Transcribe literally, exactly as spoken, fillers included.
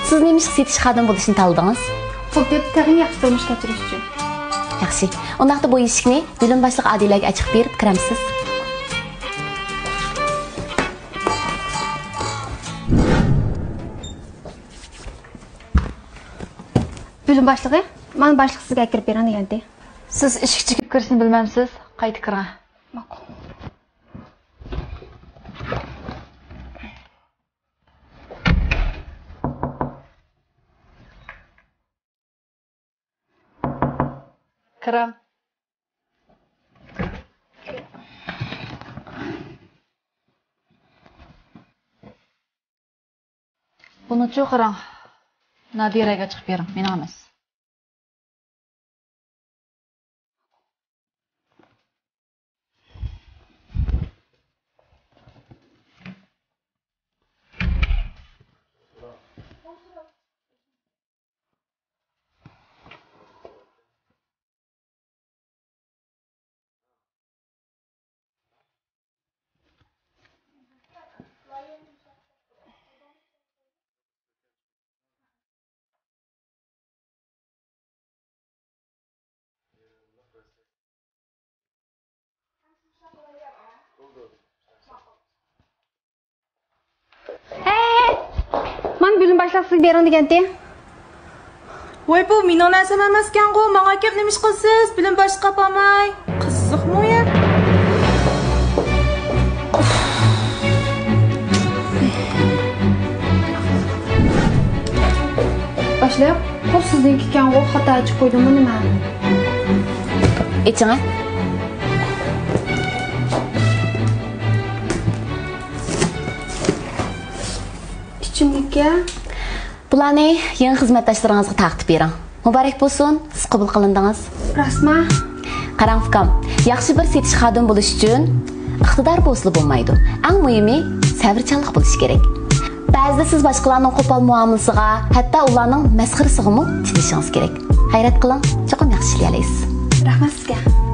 سىز نېمىشقا سېتىش خادىمى بولۇشنى تاللىدىڭىز؟ پۇل تېپىپ، تېخىمۇ ياخشى تۇرمۇش كەچۈرۈش ئۈچۈن. ياخشى. ئۇنداقتا بۇ ئىشىكنى بۆلۈم باشلىقى ئادىلەگە ئاچىقىپ بېرىپ كىرەمسىز؟ بۆلۈم باشلىقى، مانا باشلىق سىزگە ئەكىرىپ بېرىڭ دېگەنتى. سىز ئىشىك چېكىپ كىرىشنى بىلمەمسىز؟ قايتا كىرىڭ. ماقۇل. كىرىڭ. بۇنىچۇ قاراڭ. نادىرەگە چىقىپ بېرىڭ، مېنىڭ ئەمەس. ھەي! مانا بۆلۈم باشلىقى سىزگە بېرىڭ دېگەنتى. ۋاي، بۇ مېنىڭ نەرسەم ئەمەسكەنغۇ، ماڭا كەپ نېمە ئىش قىلىسىز؟ بۆلۈم باشلىقى ئاپاماي. قىزىقمۇ يا؟ باشلىق، بۇ سىزنىڭكى ئىكەنغۇ، خاتا ئېچىپ قويدۇممۇ نېمە؟ ئېچىڭە. ئىچىملىككە. بۇلارنى يېڭى خىزمەتداشلىرىڭىزغا تارقىتىپ بېرىڭ. مۇبارەك بولسۇن، سىز قوبۇل قىلىندىڭىز. راستما؟ قاراڭ ئۇكام، ياخشى بىر سېتىش خادىمى بولۇش ئۈچۈن ئىقتىدار بولسىلا بولمايدۇ. ئەڭ مۇھىمى سەۋرچانلىق بولۇشى كېرەك. بەزىدە سىز باشقىلارنىڭ قوپال مۇئامىلىسىغا، ھەتتا ئۇلارنىڭ مەسخىرىسىغىمۇ چىدىشىڭىز كېرەك. غەيرەت قىلىڭ، چوقۇم ياخشى ئىشلىيەلەيسىز. رەھمەت سىزگە.